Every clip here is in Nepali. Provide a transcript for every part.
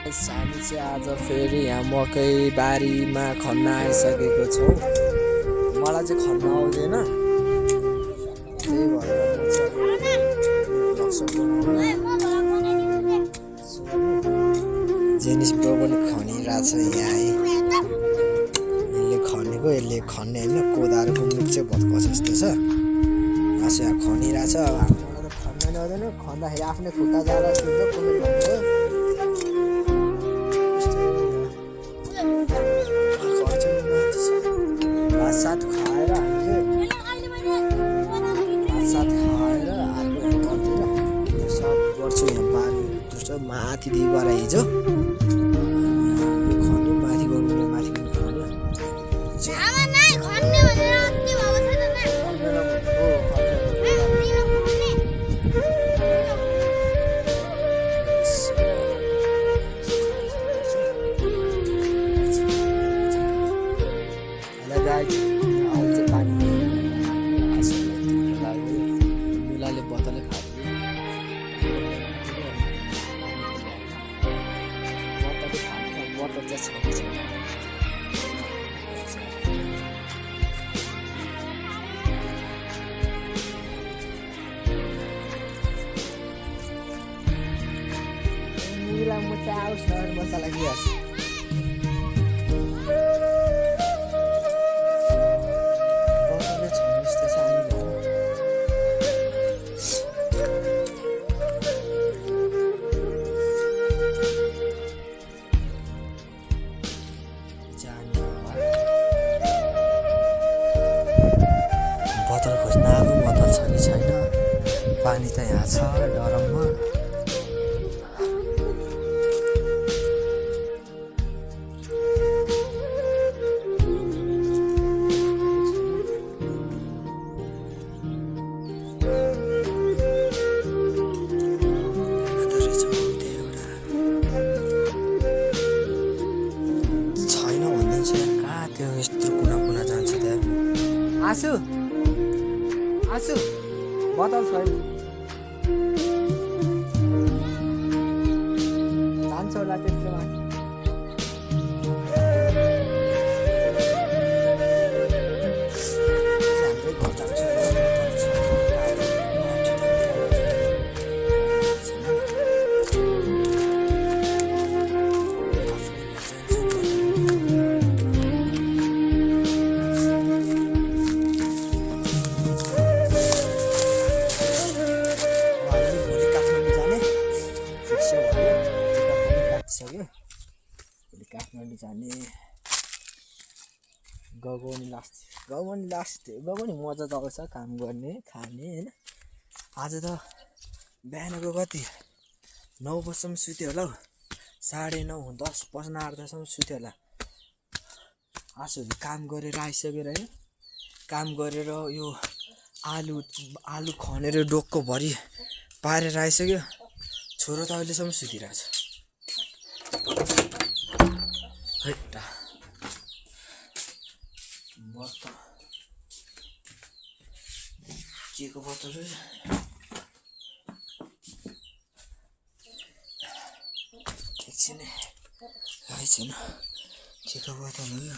हामी चाहिँ आज फेरि यहाँ मकै बारीमा खन्न आइसकेको छौँ। मलाई चाहिँ खन्न आउँदैन, त्यही भएर म चाहिँ जेनिस ब्रो पनि खनिरहेछ यहाँ। यसले खनेको, यसले खन्ने होइन, कोदारोको मुख चाहिँ भत्काउँछ जस्तो छ। आसु यहाँ खनिरहेछ। अब मलाई त खन्न आउँदैन, खन्दाखेरि आफ्नै खुट्टा जाँदा सुन्छ कसले भन्यो। भातसात खाएर हामीले भातसात खाएर आएको घरतिर सब गर्छु। यहाँ बारीभित्र छ माथि दिएर हिजो खन्यो, माथि गर्नु माथि पनि खन्यो। मुलाले बोतल खायो, बोतल चाहिँ छ। मुला मुचा आउँछ मजा लागिहाल्छ। बोतल खोज्न आएको, बोतल छ कि छैन। पानी त यहाँ छ डरममा। छैन भनिदिन्छ कहाँ त्यो यस्तो कुना कुना जान्छ त्यहाँ। आसु आसु बोतल छैन, जान्छ होला त्यस्तो माथि। काठमाडौँ जाने गगौनी गगौनी मजा त आउँछ काम गर्ने खाने होइन। आज त बिहानको कति 9 बजीसम्म सुत्यो होला हौ, 9:30 10 बज्न आँट्दासम्म सुत्यो होला। आजहरू काम गरेर आइसकेर होइन, काम गरेर यो आलु खनेर डोक्कोभरि पारेर आइसक्यो। छोरो त अहिलेसम्म सुतिरहेछ। हैट्टा बोतल के को बोतल एकछिन थाहै छैन के को बोतल हो यो।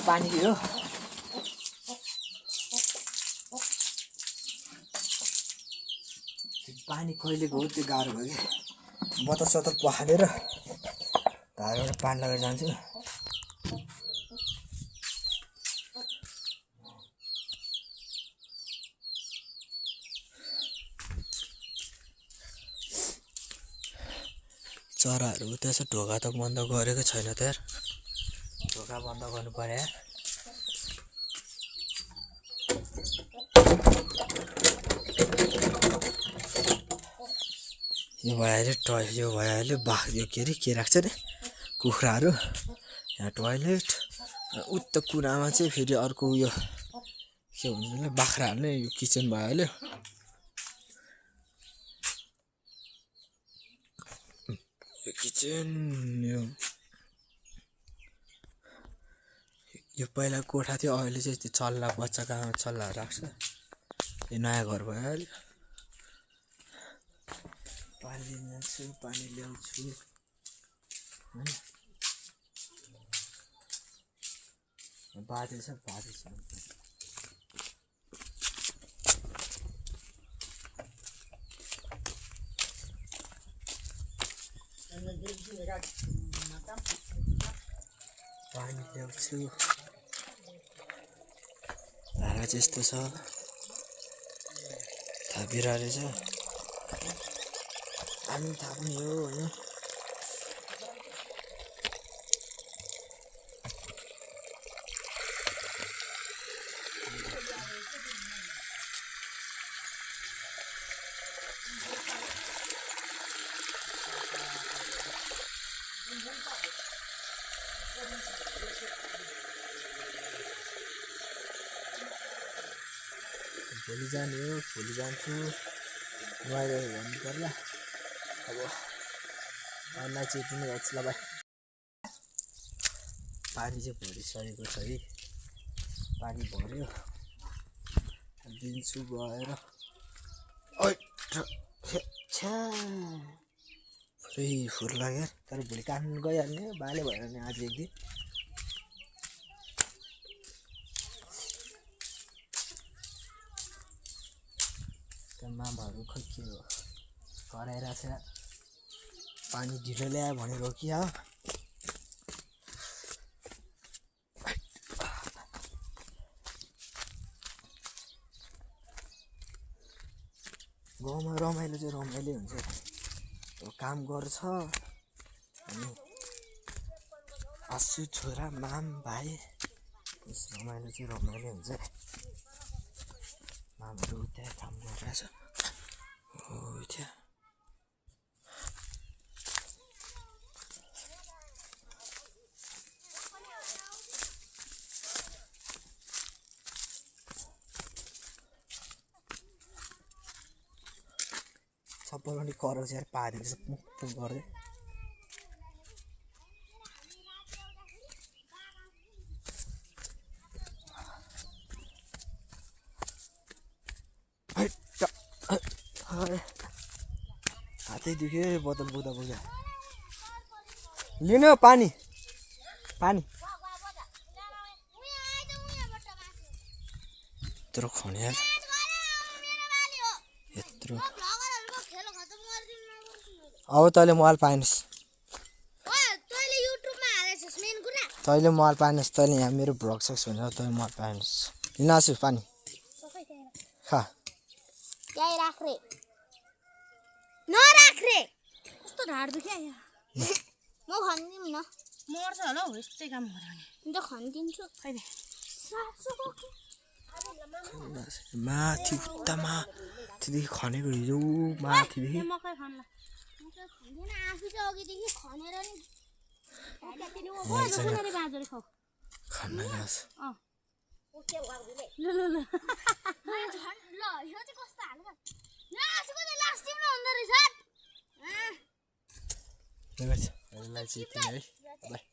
पानी हो। पानी कहिलेको हो त्यो गाह्रो भयो कि। बोतल सतल पखालेर धारबाट पानी लगेर जान्छु। चराहरू उता छ, ढोका त बन्द गरेको छैन त यार, ढोका बन्द गर्नु पर्यो यार। यो भयो अहिले बाघ यो के अरे के राख्छ नि कुखुराहरू। यहाँ टोयलेट, उता कुनामा चाहिँ फेरि अर्को उयो के भन्छ बाख्राहरूले यो किचन भयो अहिले। यो किचन यो यो पहिला कोठा थियो अहिले चाहिँ त्यो चल्ला बच्चाको आमा चल्ला राख्छ यो नयाँ घर भयो अहिले पानी लिन जान्छु पानी ल्याउँछु हैन बाजे छ पानी ल्याउँछु धारा चाहिँ यस्तो छ थापिरा रहेछ हामी थाप्ने हो होइन भोलि जाने हो भोलि जान्छु नुहाइरहेको भन्नु पर्ला अब अन्ना चाहिँ पनि गर्छु ल भाइ पानी चाहिँ भरिसकेको छ है पानी भर्यो दिन्छु गएर पुरै फुर लाग्यो तर भोलि काट्नु गइहाल्ने बाले भएर नि आज एक दिन मामाहरू खै के हो कराइरहेको छ पानी ढिलो ल्यायो भने रोकिया गाउँमा रमाइलो चाहिँ रमाइलो हुन्छ अब काम गर्छ अनि आसु छोरा माम भाइ रमाइलो चाहिँ रमाइलो हुन्छ मामहरू त्यहाँ काम गरिरहेछ हो त्यहाँ चप्पल पनि कराउँछ यार पारिन्छ पुक पुक गर्दै हातै दुख्यो बोतल बोक्दा बोक्दा लिनु पानी पानी यत्रो खन्याल यत्रो अब तैँले मोबाइल पाइनस् तैँले मोबाइल पाइनस् तैँले यहाँ मेरो भ्लग सक्स भनेर तैँले मोबाइल पाइनस् लिन आसु पानी खा कस्तो ढाड दुख्यो म खन्दिम न मर्छ होला हौ यस्तै काम गऱ्यो भने त खन्दिन्छु खैले माथि उतामा त्यदेखि खनेको हिजो माथिदेखि मकै खन्ला मकै खन्दिन आफै चाहिँ अघिदेखि खनेर नि बाजरी खाऊ खन्न जास ओके गर्दिले ल ल ल ल यो चाहिँ कस्तो हाल्छ ल आजको चाहिँ लास्ट टिम हुँदो रहेछ ल गाइस अहिले चाहिँ यति नै है बाइ